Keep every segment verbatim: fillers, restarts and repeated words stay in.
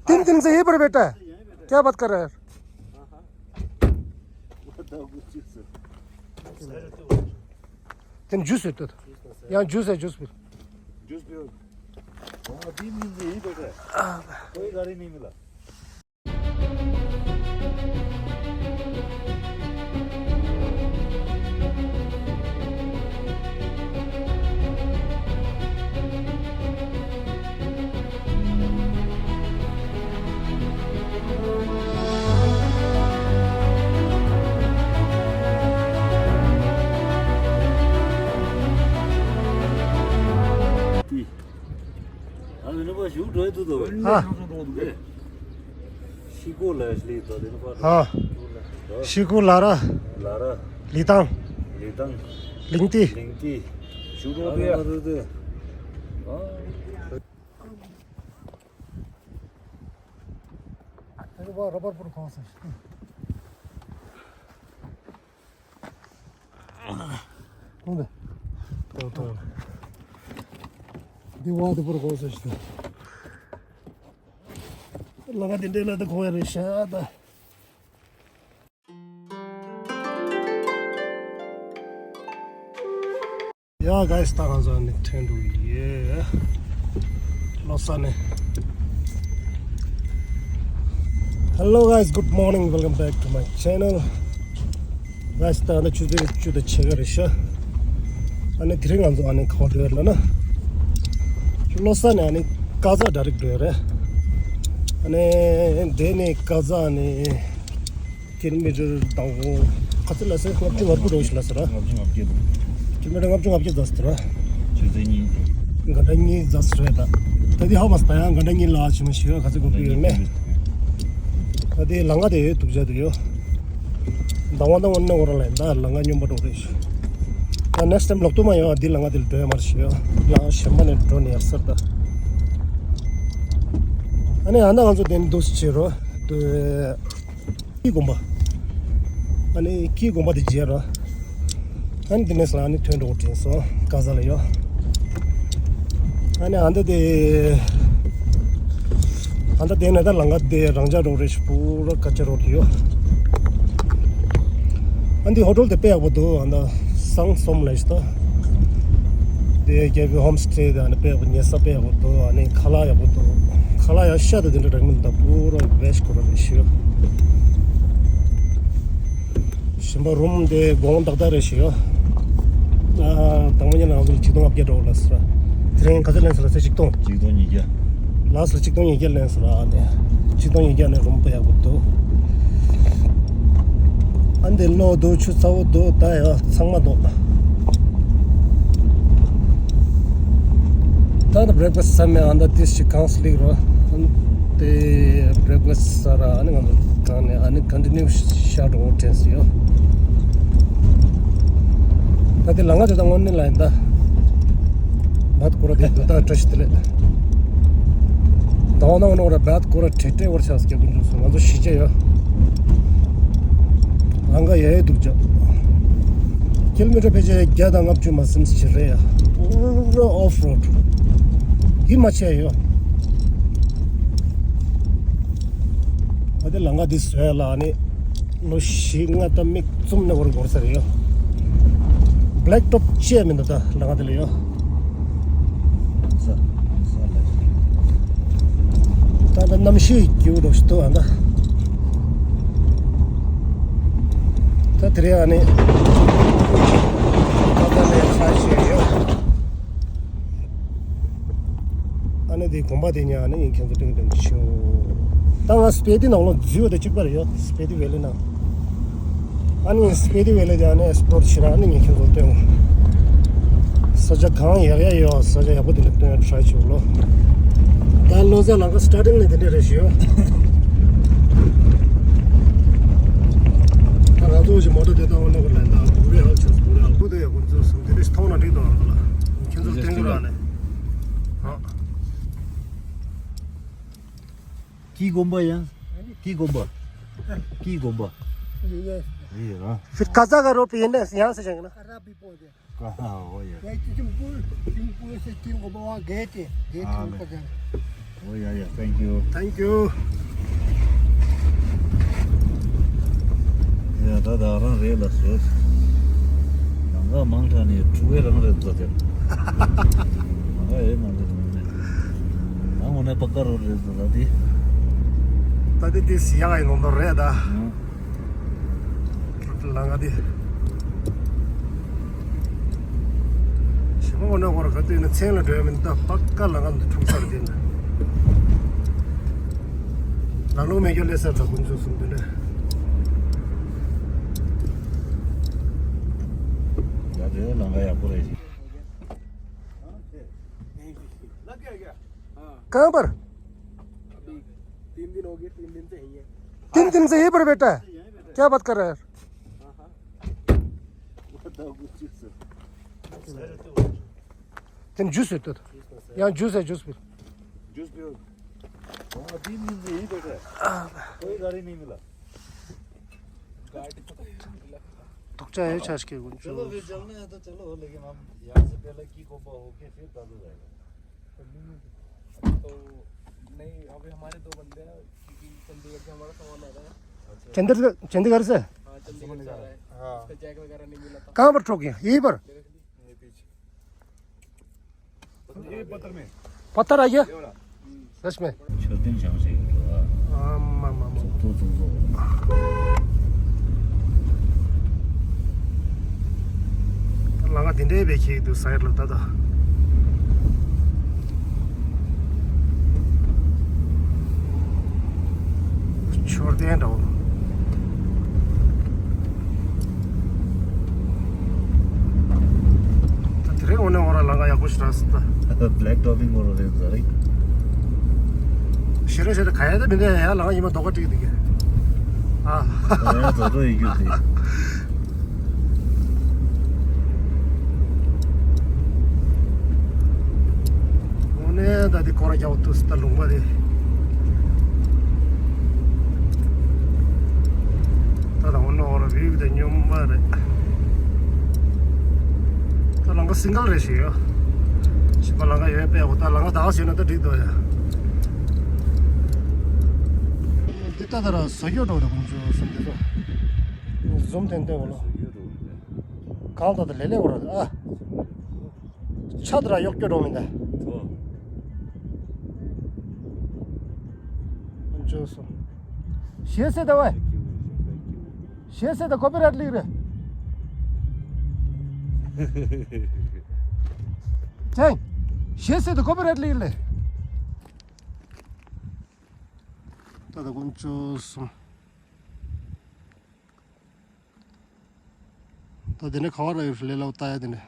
तीन दिन से यहीं पर बैठा है। क्या बात कर रहा है यार? तीन जूस है तो। यहाँ जूस है, जूस पी। जूस पियो। वहाँ तीन दिन से यहीं बैठा है। कोई गाड़ी नहीं मिला। ཨ་ནི་པ་ཞུ་འགྲོ་ཡི་འདུག་དོ། ཧ། ཤི་ཀོ་ལ་ལི་དོ་དེ་ནི་པ། ཧ། ཤི་ཀོ་ལ་ར། ལ་ར། ལི་ཏང་། ལི་ཏང་། ལིང་ཏི། ལིང་ཏི། ཞུ་འགྲོ་དེ་ཡ། ཨ་ནི་པ་དེ། ཨ། ཨ་ནི་པ་ར་པར་པུར་གོང་ས། ཐོང་དེ། ཐོང་ཐོང་། འདི་བ་དེ་པར་གོང་ས་ཞིག་ད། ལ་ང་དེ་འདྲེ་ལ་དེ་གོང་ཡ་རེད་ཤ་ད། ཡ་གའི་སི་ད་ང་ཚོ་ནི་ཐོན་འགྲོ་ཡི་ལོ་ས་ནས། Hello guys, good morning, welcome back to my channel. གའི་སི་ད་ནི་ཆུ་ཚོད་བཅུ་དང་ཕྱེད་ཀ་རེད་ཤག་ཨ་ནི་དེ་རིང་ང་ཚོ་ཨ་ནི་ག་པར་འགྲོ་ཡོད་ལབ་ན། ལོ་ས་ནས་ཨ་ནི་ཀ་ཛ་ཌའི་རེག་འགྲོ་ཡོད་རེད། ཨ་ནི་དེ་ནས་ཀ་ཛ་ནས། ཀི་ལོ་མི་ཊར་དང་པོ་ག་ཚོད་ལ་ཟེར། ལྔ་བཅུ་ང་དགུ་རེད་ཤག་ལ་ཟེར་ར། ལྔ་བཅུ་ང་བརྒྱད་འདུག་ཀི་ལོ་མི་ཊར་ལྔ་བཅུ་ང་བརྒྱད་ཙམ་ཟེར་ར། ཆུ་ཚོད་གཉིས། ག་འདྲ་གཉིས་ཙམ་ཟེར་རེད་ད། ད་དེ་ཧ་མ་སི་ད་ཡང་ག་འདྲ་གཉིས་ལ་ཆུ་མ་ཤི་ཡོད་ག་ཚོད་གོ་གི་ཡོད་མེད། ད་དེ་ལ་ང་དེ་ཡོད་དུག་ཅག་དེ་ཡོད། ཟླ་བ་དང་དངོས་གནས་འོ་ར་ལ་ཡིན་ད་ལ་ང་སྙོམས་པ་འགྲོ་རེད་ཤག་ད་ནེགསི་ཊའིམ་ལོག་ཏུ་མ་ཡོང་ཨ་དེ་ལ་ང་དེ་ལ་འགྲོ་ཡ་མ་རེད་ཤག་ཡོད། ལ་ང་གཞན་པ་ནས་འགྲོ་ནས་ཡག་ས་རེད་ད། ཨ་ནི་ཨ་ན་ང་ཚོ་དེ་ནས་འདུག་སེ་བྱེད་རོགས་འདུག་ཀྱི་དགོན་པ། ཨ་ནི་ཀྱི་དགོན་པ་དེ་མཇལ་ར། ཨ་ནི་དེ་ནས་ལ་ཨ་ནི་ཐོན་འགྲོ་དྲན་སོང་ཀ་ཛ་ལ་ཡོད། ཨ་ནི་ཨ་མདའ་དེ། ཨ་མདའ་དེ་ནས་ད་ལ་ང་དེ་རང་འཇགས་རོགས་རེད་ཤག་པུ་ར་ཀ་ཅ་རོགས་དེ་ཡོད། ཨ་འདི་ཧོ་ཊེལ་དེ་དཔེ་ཡག་པོ་འདུག་ཨ་མདའ་སང་སོམ་ལ་ཤི་ད། དེ་རྒྱལ་པོའི་ཧོམ་སི་ཊེ་དེ་ཨ་ནི་དཔེ་ཡག་པོ་ཉལ་ས་དཔེ་ཡག་པོ་འདུག་ཨ་ནི་ཁ་ལག་ཡག་པོ་འདུག་ཁ་ལག་ཡག་ཤ་དང་དེ་འདྲ་རག་མི་འདུག་པུ་ར་བེ་ཇི་ཁོ་ར་རེད་ཤག་ཞིམ་པ་རུམ་དེ་གོང་ཏག་ཏག་རེད་ཤག་ཨ་དང་པོ་ཉིད་ལ་ང་ཚོ་ལ་ཆིག་སྟོང་ལྔ་བརྒྱ་འགྲོ་ལ་ཟེར། དེ་རིང་ག་ཚོད་ལེན་ཟེར་ལ་ཟེར་ཆིག་སྟོང་། ཆིག་སྟོང་ཉིས་བརྒྱ། ལགས་སོ་ཆིག་སྟོང་ཉིས་བརྒྱ་ལེན་ཟེར་ཨ་ནི། ཆིག་སྟོང་ཉིས་བརྒྱ་ནས་རུམ་དཔེ་ཡག་པོ་འདུག་ཨ་འདི་གློག་འདུག་ཆུ་ཚ་བོ་འདུག་ད་ཡ་ཚང་མ་འདུག་ད་ད་བྷི་རེག་ཕ་སི་ཟ་མེད་ཨ་ད་ཏིས་ཞིག་གང་སླེབས་རོགས། དེ་བྷི་རེག་ཕ་སི་ཟ་ར་ཨ་ནི་ང་ཚོ་གང་ནས་ཨ་ནི་ཀོན་ཊི་ནིའུ་ཤར་འགྲོ་དྲན་སོང་ཡོད། ད་དེ་ལ་ང་དེ་ད་དངོས་གནས་ལ་ཡིན་ད། བད་ཀོ་ར་དེ་འདུག་ད་བཀྲ་ཤིས་བདེ་ལེགས། ད་འོ་ན་འོ་ན་འོ་ར་བད་ཀོ་ར་བྲེ་བྲེ་བར་ཆགས་སྐྱབས་མགོན་འཇུག་སོང་ང་ཚོ་གཞིས་ཆགས་ཡོད། ལང་ཀ་ཡ་ཡ་འདུག་ཅག་ཀི་ལོ་མི་ཊར་ཕལ་ཆེར་བརྒྱ་དང་ལྔ་བཅུ་མ་ཟིན་ཞིག་རེད་ཡ། པུ་ར་ཨོཕ་རོཌ། ཡིད་མ་ཆེས་ཡོད། ཨ་དེ་ལང་ཀ་འདི་བཟོས་ལ་ནི་ལོ་བཞི་ལྔ་ད་མིག་བཙུམ་ནས་བར་འགོར་ས་རེད་ཡོད། བྷི་ལེག་ཊོབ་ཅེས་མི་འདུག་ད་ལང་ཀ་འདི་ལ་ཡོད། ད་ད་གནམ་གཤིས་སྐྱིད་པོ་འདྲ་ཞིག་འདུག་ཨ་ད། ད་དེ་རིང་ཨ་ནི་ད་ད་ནས་ཆ་ཞིག་ཡོད། ཨ་ནི་དེ་དགོན་པ་དེ་ཉག་ཨ་ནི་ཡིན་ཁྱེད་ཚོ་སྟོན་སྟོན་ཆུ། ད་ང་སྤེ་ཏི་ནང་ལོགས་འཛུལ་བ་དང་གཅིག་པ་རེད་ཡོད། སྤེ་ཏི་ཝེ་ལི་ནང་། ཨ་ནི་སྤེ་ཏི་ཝེ་ལི་དེ་ཨ་ནི་ཨེག་སི་པོ་ལོར་བྱེད་ར་ཨ་ནི་ངས་ཁྱེད་ཚོ་སྟོན། ས་ཆ་གང་ཡག་ཡག་ཡོད་ས་ཆ་ཡག་པོ་དེ་འདྲ་སྟོན་ཡ་ཊ་རའི་བྱེད་ལོ། ད་ལོ་ཙཱ་ལང་ཀ་སི་ཊར་ཊིང་ནས་དེ་འདྲ་རེད་ཞུ། ད་ང་ཚོ་ཞིག་མོ་ཊ་དེ་ད་འོ་ནོ་གི་ལན་ད་བུ་རེ་ཨའོ་ཆགས་བུ་རེ་ཨའོ་བུ་དེ་ཡག་པོ་འཛུལ་སོང་དེ་འདྲ་ཞིག་མཐོང་ན་འགྲིག་འདུག་ཨ་ལ། ཁྱེད་ཚོ་སྟོན་གི་ར་ཨ་ནི། ཨ། ཀྱི་དགོན་པ་ཡང་། ཀྱི་དགོན་པ། ཀྱི་དགོན་པ། ཡིན་ཡིན། ཡིན་ར། फिर काजा का रोड पे ये ना यहाँ से जाएंगे ना। अरबी पौधे। कहाँ हो ये? ये चिचिम पुल, चिचिम पुल से तीन को बाबा गए थे, गए थे हाँ, उनका घर। Oh, yeah, yeah, thank you. Thank you. ཡ་ད་ད་རང་རེད་ལ་བཟོས། ལམ་ཁ་མང་དྲགས་ནས་འཁྲུག་པའི་རང་རེད་ཟེར་དེ། ལམ་ཁ་ཡོད་མ་རེད་ཟེར་ནས། ང་དངོས་གནས་པ་དཀར་རོ་རེད་ཟེར་ད་དེ། ད་དེ་དེ་སི་ཡག་ཡིན་ནོ་རེད་ད། ལམ་ཁ་དེ། ཞི་མ་འོ་ན་འོར་ག་དུས་ནི་མཚན་ལ་འགྲོ་ཡ་མིན་ད་པ་ཀ་ལམ་ཁ་འདི་འཁྲུག་ས་རེད་དེ་ན། ལ་ལུང་མེད་རྒྱུ་ལས་སར་ད་ཀུན་སྤྱོད་གསུམ་དུ་ནས། ཡ་དེ་ལམ་ཁ་ཡག་པོ་རེད། कहाँ पर? अभी तीन दिन हो गए, तीन दिन से यहीं है। तीन दिन से यहीं पर बैठा है? क्या बात कर रहा है? हाँ, हाँ। तेन जूस है तो। यहाँ जूस है, जूस पी। जूस पियो। वहाँ तीन दिन से यहीं बैठा है। कोई गाड़ी नहीं मिला। गाड़ी तो कहीं नहीं मिला। तो चाहे छाछ के गुंचो। चलो फिर चलना है तो चलो, लेकिन हम यहाँ से पहले की कोपा होके फिर दादू जाएगा। तो नहीं, अभी हमारे दो बंदे हैं, क्योंकि चंडीगढ़ से हमारा सामान आ रहा है। चंडीगढ़, चंडीगढ़ से? हाँ, चंडीगढ़ से आ रहा है। हाँ। उसका जैक वगैरह नहीं मिला था। कहाँ पर ठोक गया? यहीं पर? ये पीछे। ये पत्थर में। पत्थर आ गया? ये वाला। सच में? མཆོད་རྟེན་བཞེངས་བྱས་ཡོད་རེད་བ། ཨ་མ་མ་མ། གཙུག་ཏོར་གཙུག་ཏོར། ལམ་ཁ་དེ་འདྲའི་བེད་ཁྱེར་འདུག་ས་ཡར་ལ་ད་ལྟ། མཆོད་རྟེན་འདྲ་བོ། ད་དེ་རིང་འོ་ན་འོ་ར་ལམ་ཁ་ཡག་པོ་ཞིག་རག་སོང་ད། Black topping འོ་ར་རེད་ཟ་རེད། ཞེ་ར་ཞེ་ར་ག་ཡ་ད་མི་འདྲ་ཡ་ལམ་ཁ་ཡིན་མ་རྡོག་ཁ་སྤྲིག་འདུག་གི། ཨ། ཡ་རྫོགས་རོགས་ཡིན་རྒྱུ་དེ། འོ་ནས་ད་དེ་སྐོར་རྒྱག་ཐུབ་སི་ད་ལུང་པ་དེ། ད་ད་འོ་ན་འོ་ར་བིའུ་དེ་སྙོམས་པ་རེད། ད་ལམ་ཁ་སིང་གལ་རེད་ཞིག་ཡོད། ཞིག་པ་ལམ་ཁ་ཡོད་པས་འོ་ད་ལམ་ཁ་ད་ག་བྱས་ན་ད་འགྲིག་འདུག་ཡ། འདི་ད་ད་ར་བཟོ་རྒྱུ་འགྲོ་རེད་ཁོང་ཚོ་སེམས་དེ་ཚོ། ཟུམ་ཐེན་ཐེན་འོ་ལོ། གང་ད་ད་ལེ་ལེ་འོ་ར་ཨ། ཆ་དེ་ར་གཡོག་སྐྱོ་འགྲོ་མིན་ད། འཇོག་སོང་། ཞེས་ཟེར་ད་བས། ཞེས་ཟེར་ད་ཀོ་པི་རའེ་ཊི་ལིག་རེད། ཅང་། ཞེས་ཟེར་ད་ཀོ་པི་རའེ་ཊི་ལིག་རེད། ད་ད་དཀོན་མཆོག་གསུམ། ད་དེ་ནས་ག་བ་ར་ཡོད་ལས་ལའོ་ལྟ་ཡ་དེ་ནས།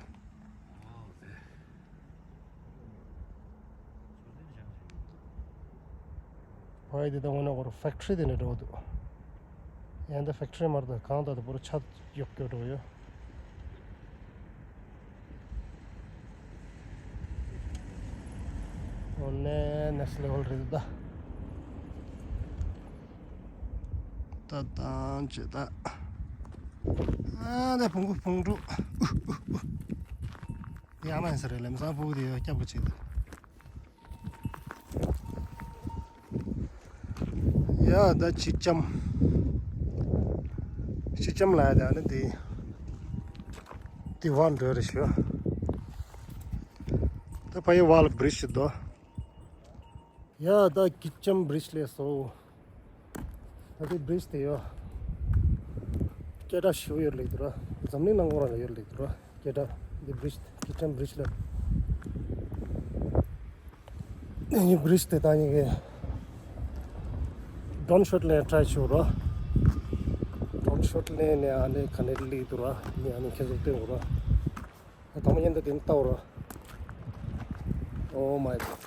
ཕ་ཡི་དེ་ད་དངོས་གནས་ཁོ་ར་ཕེག་ཊི་རི་དེ་ནས་འགྲོ་འདུག་ཡང་ད་ཕེག་ཊི་རི་མ་རེད་ད་གང་ད་ད་པོ་ར་ཆ་གཡོག་སྐྱོ་འགྲོ་ཡོད། འོ་ནས་ནེག་སི་ལེ་ཝལ་རེད་ད། ད་དང་ཅེ་ད། ཨ་ནེ་བོང་གུ་བོང་ཕྲུག་ཡ་མ་ཡིན་ས་རེད་ལམ་སང་ཕུག་དེ་ཡོད་སྐྱབས་ག་ཅིག་ད། ཡ་ད་ཅི་ལྕམ། ཅི་ལྕམ་ལ་ཡ་ད་ནི་དེ། དེ་བར་འགྲོ་རེ་ཞུ། ད་ཕ་ཡི་བར་ལ་བི་རི་ཇི་ཞིག་འདུག་ཡ་ད་ཅི་ལྕམ་བི་རི་ཇི་ལས་སོ། ད་དེ་བི་རི་ཇི་དེ་ཡོད། སྐད་གྲགས་ཞེ་པོ་ཡོད་ལེགས་འདུག་ར། འཛམ་གླིང་ནང་ཁོ་རང་ལ་ཡོད་ལེགས་འདུག་ར། སྐད་གྲགས་འདི་བི་རི་ཇི་ཅི་ལྕམ་བི་རི་ཇི་ལ། ངས་བི་རི་ཇི་དེ་ད་ཉིད་ཀྱི་ཌོན་ཤོཊ་ལེན་ཊ་རའེ་བྱེད་རོགས། ཌོན་ཤོཊ་ལེན་ནས་ཨ་ནི་ག་ནས་སླེབས་འདུག་ར། ངས་ཨ་ནི་ཁྱེད་ཚོར་སྟོན་དགོས་ར། ད་མ་ཉན་ད་དེ་ནི་ལྟ་བ་ར། Oh my God.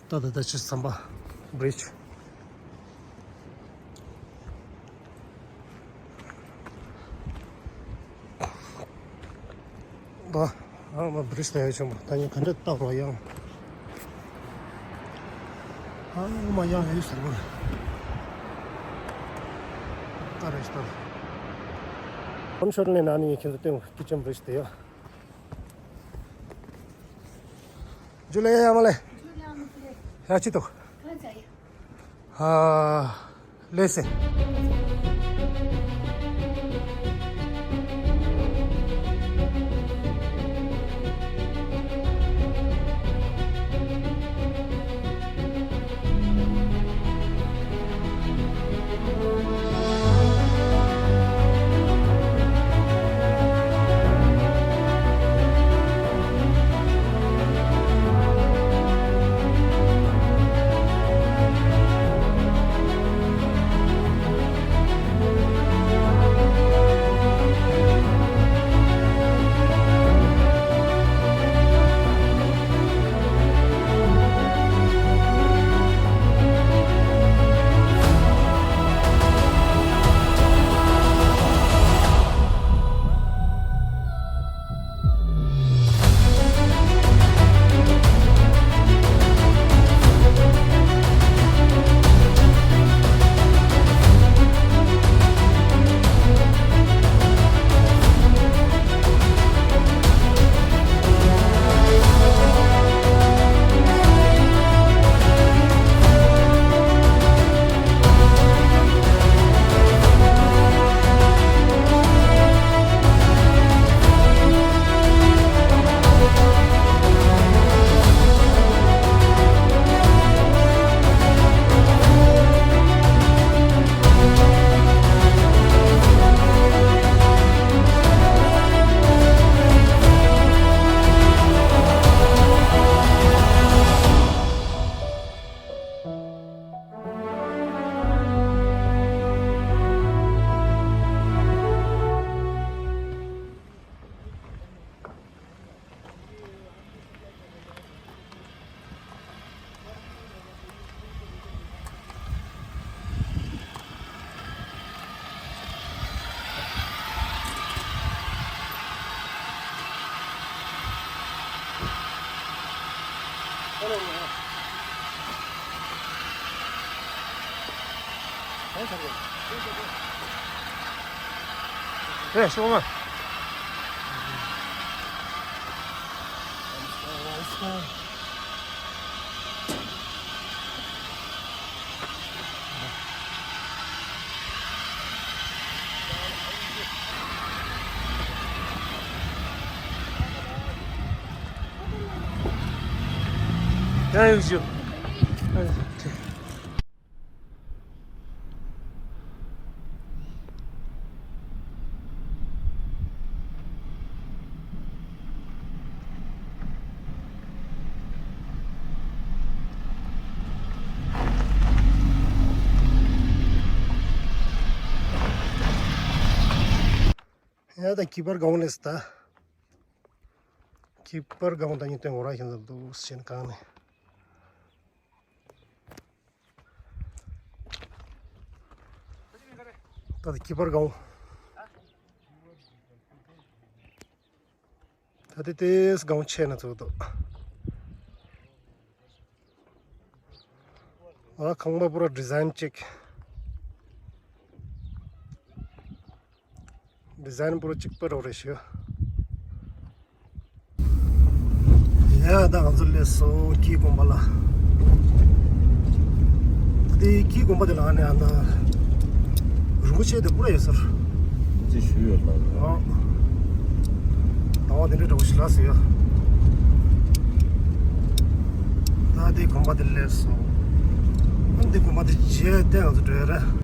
ད་ད་ད་ཅི་ཟམ་པ་བི་རི་ཇི། ད་ཨ་མ་བི་རི་ཇི་ད་ཡ་ཆེན་པོ་ད་ཉིན་ག་འདྲ་བཏགས་རོགས་ཡང་། ཨ་མ་ཡང་ཡ་ཡི་ཟེར་བ། ད་རེ་ཞིག་ད། ཌོན་ཤོཊ་ལེན་ནས་ཨ་ནི་ངས་ཁྱེད་ཚོ་སྟོན་གོ་ཅི་ལྕམ་བི་རི་ཇི་དེ་ཡ། ཇུ་ལེ་ཡ་མ་ལེ། ཡ་ཅི་ཏོ། ཨ། ལེ་སེ། ཨེ། སོང་ང་། ཡང་ཡོད་ཞུ། ཡ་ད་ཁྱི་པར་སྒང་ནས་ད། ཁྱི་པར་སྒང་ད་ཉིན་སྟོན་འོ་ར་ཤིན་ཟབ་འདུག་ཞེན་གང་ནས། ད་ད་ཁྱི་པར་སྒང་། ད་དེ་དེས་སྒང་ཆེ་ན་ཚོགས་འདུག་ཨ། ཁང་པ་པུ་ར་ཌི་ཛའིན་ཅིག་ཌི་ཛའིན་པུ་ར་གཅིག་པ་རོ་རེ་ཞུ། ཡ་ད་ང་ཚོ་སླེབས་སོང་ཁྱིའི་དགོན་པ་ལ། ད་དེ་ཁྱིའི་དགོན་པ་དེ་ལ་ཨ་ནི་ཨ་ད་རིན་པོ་ཆེ་དེ་པུ་ར་ཡོད་ས་རེད། ཅི་ཞུ་ཡོད་ལ། ཨ། ད་བ་དེ་འདྲའི་འདྲ་བོ་ཞིག་ལ་ཟེར་ཡ། ད་དེ་དགོན་པ་དེ་སླེབས་སོང་། ཨ་ནི་དེ་དགོན་པ་དེ་རྗེས་དེ་ང་ཚོ་འགྲོ་ཡ་རེད།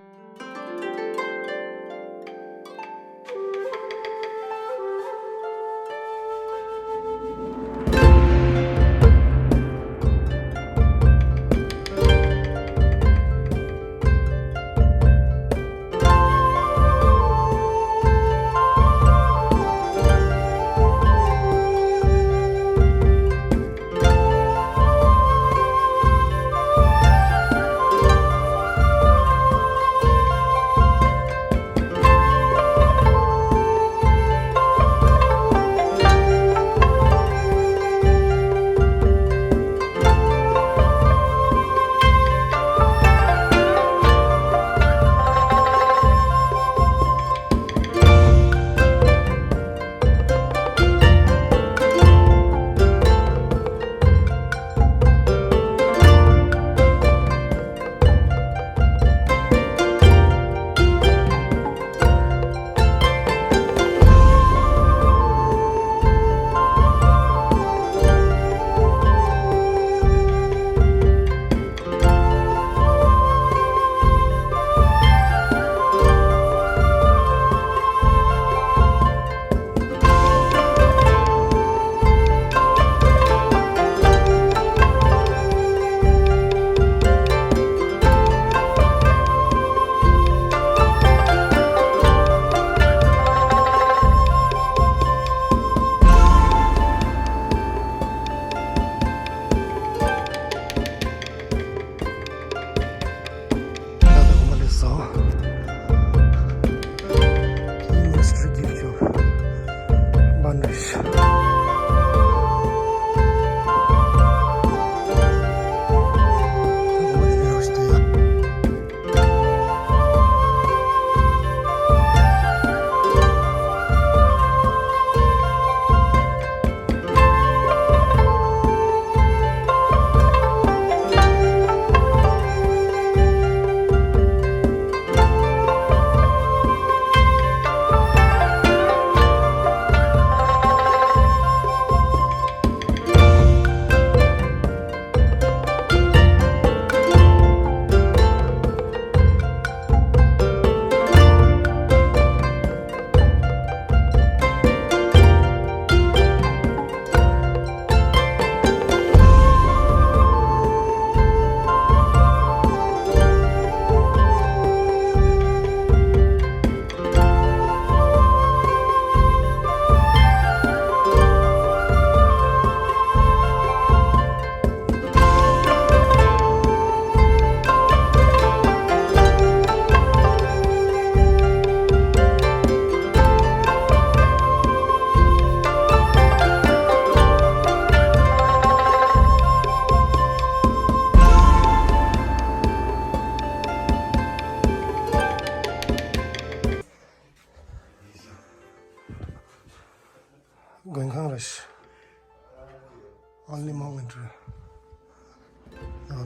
ཡང་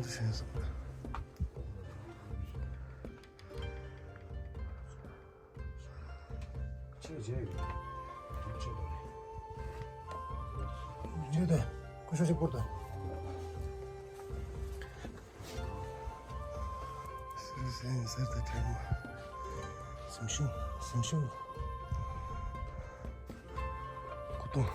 དུ་ཞེས་སོགས། ཆེ་བྱས་ཡོད། ཆེ་བ་རེད། ཡོད་དེ། ཀུ་ཤུ་གཅིག་པུར་དང་། སེམས་སེམས་སེམས་དང་ཕྲད་མ། སེམས་ཤུགས་སེམས་ཤུགས། ཀུ་ཏུ།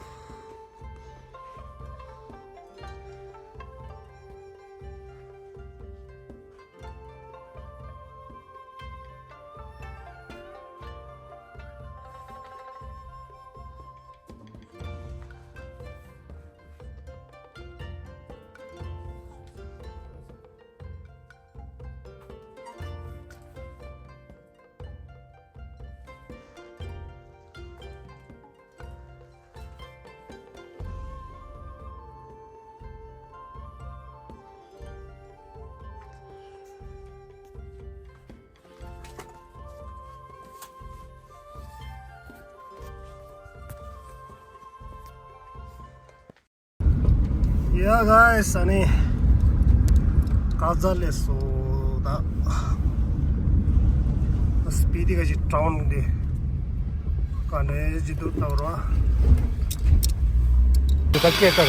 Yeah, guys, ཨ་ནི་ཀ་ཛ་སླེབས་སོང་ད། སྤི་ཏི་ག་ཅིག་ཊའུན་འདི་ག་འདྲ་ཅིག་འདུག་ལྟ་བར་བ། འདི་ག་སྐད་ཀ་ལ།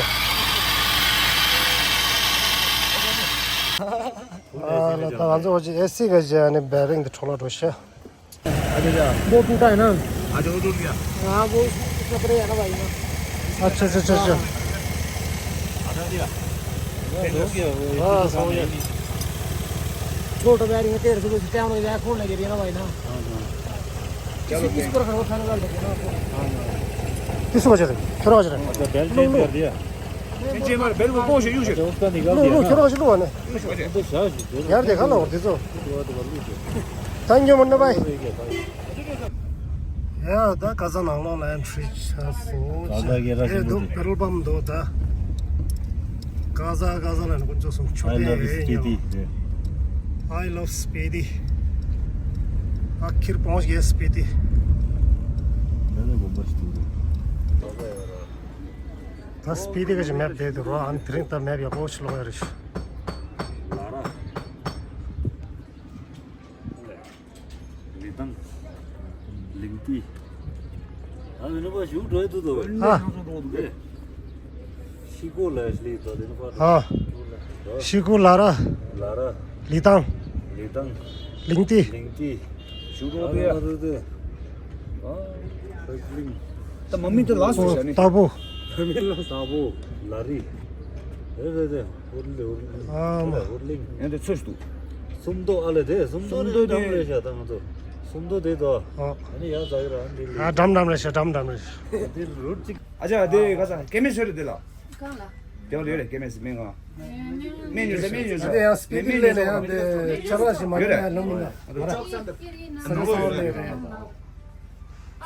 ཨ་ལ་ད་ང་ཚོ་འོ་ཅིག་ཨེ་སི་ག་ཅིག་ཨ་ནི་བེ་རིང་འདི་འཕྲོ་བརླག་འགྲོ་ཤག་ཨ་ཅེ་ཅེ། वो टूटा है ना? ཨ་ཅེ། वो टूट गया। हाँ, वो उसका पड़ेगा ना भाई ना। अच्छा, अच्छा, अच्छा, अच्छा। हटा दिया। हाँ, हो गया, वो हाँ, हो गया। छोटा बैरिंग है, तेरह सौ में से टाइम हो जाए, खोलने के लिए ना भाई ना। हाँ, हाँ। चलो, इसको रखो, खाने वाले को ना। हाँ, हाँ। किसको बचा रहे? छोटा बचा रहे। अच्छा, बेल्ट चेंज कर दिया। ལོ་ལོ་ཁྱོད་རང་ཞིག་ལོ་བ་ནས། ཡར་དེ་ཁ་ལ་འོར་དེ་ཚོ། Thank you མོན་ན་བའི། ཡ་ད་ཀ་ཛ་ནང་ལོགས་ལ་ཨེན་ཊི་རི་བྱས་སོང་། ཀ་ཛ་གི་ར་ཨེ་ཤི་འདུག་མུ་ཏི། པེ་ཊོལ་པམ་འདུག་ད། ཀ་ཛ་ཀ་ཛ་ལ་ནི་ཀུན་ཅོ་སོང་ཆོ། I love Spiti. I love Spiti. आखिर पहुंच गए स्पीति। ད་སྤི་ཏི་ག་ཅིག་མེབ་བསྡད་འདུག་རོ། ཨ་ནི་དེ་རིང་ད་མེབ་ཡག་པོ་ཞིག་ཀློག་ཡ་རེད། ལ་ར། ལི་ཐང་། ལིང་ཏི། ཨ་མི་ནུ་པ་ཞུ་འགྲོ་ཡི་འདུག་དོ། ཨ། ཤི་ཀོ་ལ་ཤི་ལི་དོ་དེ་ནུ་པ། ཨ། ཤི་ཀོ་ལ་ར། ལ་ར། ལི་ཐང་། ལི་ཐང་། ལིང་ཏི། ལིང་ཏི། ཞུ་རོགས་དེ། ཨ་རེ་ཨ་རེ་རེ། ཨ་རེ་ལིང་། ད་མ་མི་དེ་ལ་སུ་ཨོ་ཤ་ནི། ཏ་བུ། མ་མི་ལ། ཏ་བུ། ལ་རི། རེ་རེ་རེ། ཧུར་ལི་ཧུར་ལི། ཨ་མ། ཧུར་ལིང་། ཡང་དེ་ཚོས་འདུག་སུམ་མདོ་ཨ་ལེ་དེ། སུམ་མདོ་སུམ་མདོ་དེ་འགྲམ་རེད་ཤག་ད་ང་ཚོ། སུམ་མདོ་དེ་དོ། ཨ། ཨ་ནི་ཡ་ཛ་གི་ར་ཨ་འདི་ལི། ཨ་འགྲམ་འགྲམ་རེད་ཤག་འགྲམ་འགྲམ་རེད་ཤག་དེ་རུ་ཅིག་ཨ་ཅག་དེ་ག་ས་སྐྱེ་དམན་ཤོད་རེད་དེ་ལ། གང་ལ། དེ་བ་ལོས་རེད་སྐྱེ་དམན་སི་སྨན་ཁང་། སྨན་ཉོས་ས་སྨན་ཉོས་ས། དེ་ཡང་སྤི་ཏི་ལས་ནས་ཡང་དེ་ཆར་བ་ཞིག་མ་ཡོད་རེད། ཉན་ལ་ལུང་མིན་ན་ང་ར། ས་ཆ་ས་ལས་རེད།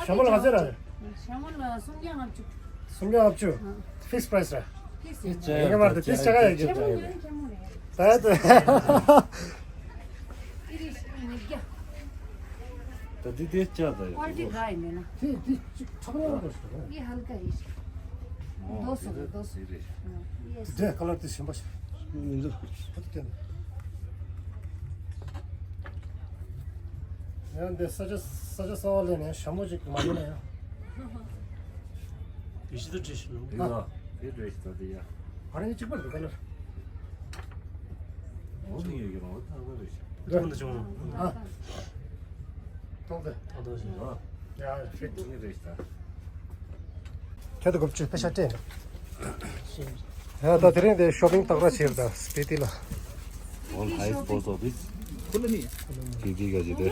ཞྭ་མོ་ལ་ག་ཚོད་ར་རེད། ཞྭ་མོ་ལ་སུམ་བརྒྱ་ལྔ་བཅུ། སུམ་བརྒྱ་ལྔ་བཅུ། ཕིགས་པ་རའི་སི་ར། ཕིགས་རེད། ཡ་ག་བར་དུ་ཕིགས་ཆ་ག་ཡ་གི་ཆེ་མོ་ཡིན་ཆེ་མོ་རེད། ད་ད། ཨི་རིག་ཤི་ནི་རྒྱ། ད་འདི་དེ་ལྕགས་ད་ཡོད། ཀོ་ལི་ཊི་འདྲ་ཡིན་མེད་ན། དེ་དེ་ཅིག་ཁྲག་རོང་རོ་ཞིག་རེད། ཡི་ཧལ་ཀ་ཡིན་ཞིག་ཨོ་རྡོ་སོ་དེ་རེད། རྡོ་སོ་དེ་རེད། ཡེ་སི། དེ་ཀ་ལར་དེ་ཞིམ་པ་ཞིག་མི་འདུག་ཧུད་ཀྱང་། ཡང་འདི་ས་ཆ་ས་ཆ་གསར་བ་ལས་ནས་ཞྭ་མོ་ཅིག་མ་ཡིན་ན་ཡང་། ཡི་ཤི་ད་བྲིས་ཤིག་ནོ། ཡི་ལ་དེ་བྲིས་ཤིག་ད་དེ་ཡ། ཨ་རེ་གཅིག་པ་འདུག་ཀ་ལར། འོ་དེ་ཡོད་ཀྱི་རོ་ཐང་ད་རེད་ཤག་ཐོག་ནས་བྱུང་། ཨ། ཐོག་དེ། ཨ་ཐོག་ཞིག་ཨ། ཡ་ཧྥིཊ། དེ་རེད་ཤག་ཁྱེད་དུ་དགུ་བཅུ་པེ་ཤ་སྤྲད་འདུག་ཡ་ད་དེ་རིང་དེ་ཤོ་པིང་ཏག་ར་བྱས་ད་སྤི་ཏི་ལ། All highest post office. སྤི་ཏི་ག་ཅི་དེ།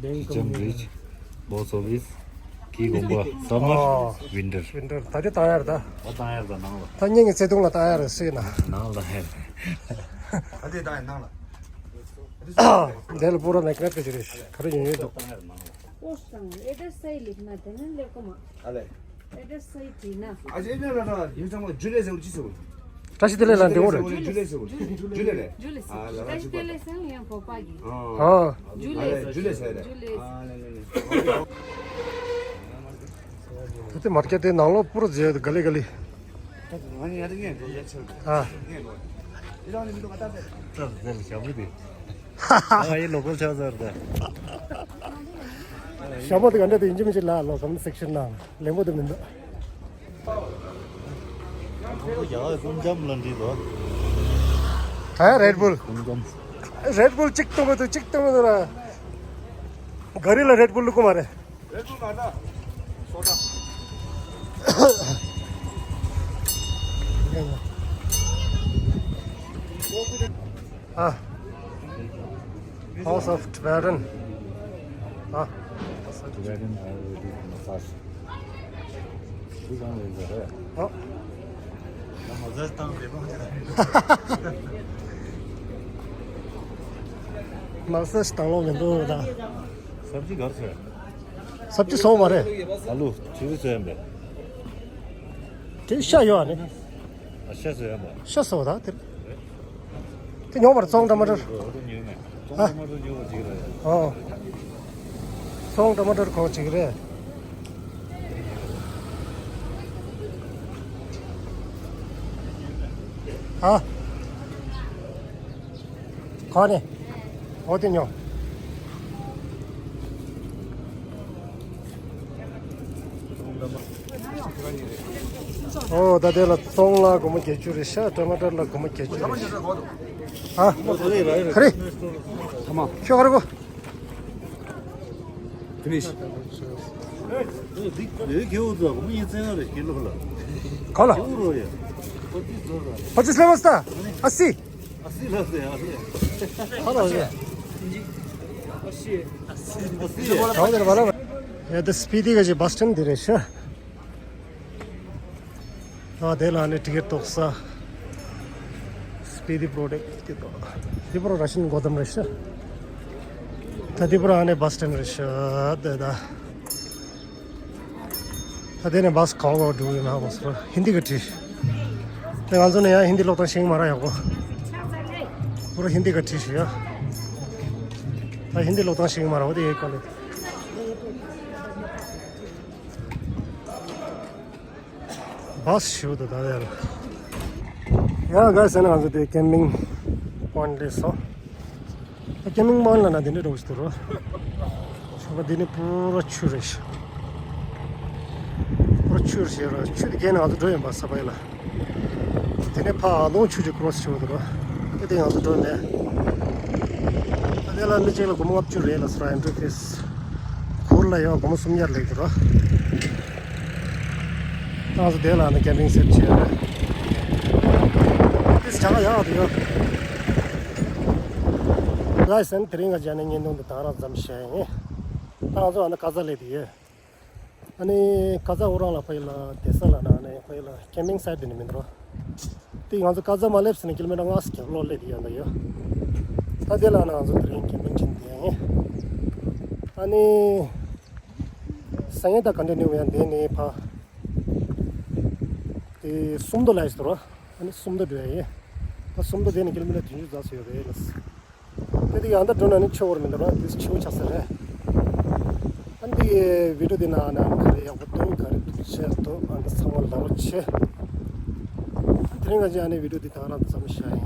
Bank of India. Post office. གི་དགོན་པ། སམ་མར། ཨོ། ཝིན་ཊར། ཝིན་ཊར་ད་དེ་བཏང་ཡར་ད། ཨོ་བཏང་ཡར་ད་ནང་ལ། ད་སྙིང་གི་བརྩེ་དུང་ལ་བཏང་ཡར་སུས་ན། ནང་ལ་ཧེ། ཨ་དེ་བཏང་ཡར་ནང་ལ། འདི་ལ་པུ་ར་མེག་ནེ་ཊི་ག་ཅིག་རེད། ག་རེ་ཡོད་ཡོད་འདུག་བཏང་ཡར་ནང་ལ། པོ་སི་དང་ཨེ་ཌི་རེ་སི་སའི་ལིག་ན་དེ་ནི་ལེགས་གོ་མ། ཨ་ལེ། ཨེ་ཌི་རེ་སི་སའི་བྲིས་ན། ཨ་ཅེ་ཨེ་ཌི་རེ་ལ་ཡུ་ཚང་མ་ཇུ་ལེ་ཟེར་བ་ཅི་ཟེར་བ། བཀྲ་ཤིས་བདེ་ལེགས་ལ་འདི་འོ་རེད། ཇུ་ལེ་ཟེར་བ། ཇུ་ལེ་ཟེར་བ། ཇུ་ལེ་ཟེར་བ། ཨ་ལ་ལ་ཇུ་པ། ཨ། ཇུ་ལེ། ཨ་ལེ་ཇུ་ལེ་ཟེར་རེད། ཇུ་ལེ། ཨ་ལེ་ལེ་ལེ། ད་དེ་མར་ཀེ་ཊི་དེ་ནང་ལོགས་པུ་ར་མཛེས་ག་ལེ་ག་ལེ། ཨ། ཨ་ཡི་ལོ་ཀལ་ཆགས་ཚར་ད། ཞྭ་མོ་དེ་ག་འདྲ་དེ་ཡིན་གཅིག་མིན་གཅིག་ལ་ལོ་ཙམ་སེག་ཤན་ནང་ལེགས་པོ་དེ་མི་འདུག་ད་ཡ་ཀུན་འཇམ་ལ་འདི་ལོ། ད་ཡ་རེད་བུལ། ཀུན་འཇམ། རེད་བུལ་གཅིག་གཏོང་གི་འདུག་གཅིག་གཏོང་གི་འདུག་ར། ག་རི་ལ་རེད་བུལ་བླུག་གི་མ་རེད། རེད་བུལ་མ་ད། སོ་ད། ཨ། House of Tibetan. ཨ། Tibetan Ayurvedic massage. འདི་གང་ལས་ཟེར་རེད། ཨ། ང་མ་ཟ་བཏང་བས་མ་ཟ། མ་ཟ་ཞིག་བཏང་ལོག་མི་འདུག་ད། སབ་ཇི་གར་ཟེར། སབ་ཇི་སོག་མ་རེད། ཨ་ལུ་ཆུ་བཟོས་ཡིན་པས། དེ་ཤ་ཡོད་ཨ་ནི། ཨ་ཤ་བཟོས་ཡིན་པ། ཤ་སོག་ད་དེ། དེ་ཉོ་བར་ཙོང་ཊ་མ་ཊར། ཨོ་དེ་ཉོས་མེད། ཙོང་ཊ་མ་ཊར་ཉོ་བ་ཅིག་རེད། ཨོ། ཙོང་ཊ་མ་ཊར་ཁོ་ཅིག་རེད། ཨ། གོ་ནས། འོ་དེ་ཉོ། ཨོ་ད་དེ་ལ་ཙོང་ལ་སྒོར་མོ་བརྒྱད་ཅུ་རེད་ཤག་ཊ་མ་ཊར་ལ་སྒོར་མོ་བརྒྱད་ཅུ་རེད། ཨ། ཁ་རི། ཁྱོད་ཁ་རི་གོ། Finish. ཁོ་ལ། ཕ་ཅི་སླེབས་པ་སྟ། ཨ་སི། ཁ་ལ་ཡ། ཡ་ད་སྤི་ཏི་ག་ཅི་བ་སི་ཊན་འདི་རེད་ཤག་ཨ་དེ་ལ་ནི་ཊི་ཀེ་ཊི་ཐོགས་ས། སྤི་ཏི་པྲོ་ཌེག་ཊི་དེ་དོ། ཏི་པུ་ར་ར་ཤིན་གོ་དམ་རེད་ཤག་ད་ཏི་པུ་ར་ནི་བ་སི་ཊན་རེད་ཤག་དེ་ད། ད་དེ་ནི་བ་སི་ག་བ་འགྲོ་ཡོད་ན་གོ་སོ། ཧིན་དི་ག་བྲིས། དེ་ང་ཚོ་ནི་ཡང་ཧིན་དི་ཀློག་སྟངས་ཤེས་ཀྱི་མ་རེད་ཡག་པོ། པུ་ར་ཧིན་དི་ག་བྲིས་ཤག་ད་ཧིན་དི་ཀློག་སྟངས་ཤེས་ཀྱི་མ་རེད་འོ་དེ་ཡེ་ག་ལེ། བ་སི་ཞུ་དུ་ད་ཡ་ལ། ཡ་ག་ཟེར་ན་ང་ཚོ་དེ་ཀེམ་པིང་པོ་ཡིན་ཊི་སླེབས་སོང་། ཀེམ་པིང་པོ་ཡིན་ཊི་ལ་ན་དེ་འདྲ་འགྲོ་གི་འདུག་རོ། ཞོགས་པ་འདི་ནི་པུ་ར་ཆུ་རེད་ཤག་པུ་ར་ཆུ་རེད་ཤག་ར། ཆུ་དེ་བརྒལ་ནས་ང་ཚོ་འགྲོ་ཡིན་པ་ས་པ་ཡིན་ལ། དེ་ནས་ཕ་ཨ་ལོང་ཆུ་ཅིག་ཀོ་རོ་སི་བྱེད་དགོས་འདུག་རོ། དེ་དེ་ང་ཚོ་འགྲོ་མེད། ད་དེ་ལ་མི་གཅིག་ལ་སྒོར་མོ་ལྔ་བཅུ་རེད་ལ་སོ་ར་ཨེན་ཊི་རི་ཕི་སི། གུར་ལ་ཡང་སྒོར་མོ་སུམ་བརྒྱ་ལེགས་འདུག་རོ། ད་ང་ཚོ་དེ་ལ་ནི་ཀེམ་པིང་སེ་ཊི་བྱས་རེད། ཏིས་ཆ་ག་ཡག་འདུག་ཡོད། ལ་སན་དེ་རིང་ང་བྱས་ནས་བརྙན་ཐུང་འདི་དང་རང་ཙམ་བཤད་ཡིན། ད་ང་ཚོ་ཨ་ན་ཀ་ཛ་སླེབས་དེ་ཡོད། ཨ་ནི་ཀ་ཛ་ཨོ་རང་ལ་ཕ་ཡི་ལ་དེ་ས་ལ་ན་ཨ་ནི་ཕ་ཡི་ལ་ཀེམ་པིང་སའེ་ཊི་དེ་ནི་མི་འདུག་རོ། དེ་ང་ཚོ་ཀ་ཛ་མ་སླེབས་ཟིན་ན་ཀི་ལོ་མི་ཊར་ལྔ་བརྒྱ་ལོ་སླེབས་དེ་ཡོད་འདུག་ཡོད། ད་དེ་ལ་ན་ང་ཚོ་དེ་རིང་ཀེམ་པིང་ཕྱིན་དེ་ཡིན། ཨ་ནི། སང་ཉིན་ད་ཀོན་ཊི་ནིའུ་ཡང་འདི་ནས་ཕ། དེ་སུམ་མདོ་ལ་ཡོད་རོ། ཨ་ནི་སུམ་མདོ་འགྲོ་ཡ་ཡིན། ད་སུམ་མདོ་དེ་ནས་ཀི་ལོ་མི་ཊར་བདུན་ཅུ་རྩ་ཙམ་ཡོད་རེད་ལགས། དེ་དེ་ཡང་ད་འགྲོ་ན་ནི་ཆུ་བོར་མི་འདུག་རོ། དེ་ཆུ་བོ་ཆགས་ས་རེད། ཨ་ནི་དེ་བི་ཌི་ཡོ་དེ་ནང་ན་ག་རེ་ཡག་པོ་འདུག་ག་རེ་སྡུག་ཆེ་འདུག་ཨ་ནི་ཚང་མ་ལབ་རོགས་བྱེད། དེ་རིང་ང་ཅི་ཨ་ནི་བི་ཌི་ཡོ་དེ་དང་རང་ཙམ་བཤད་ཡིན།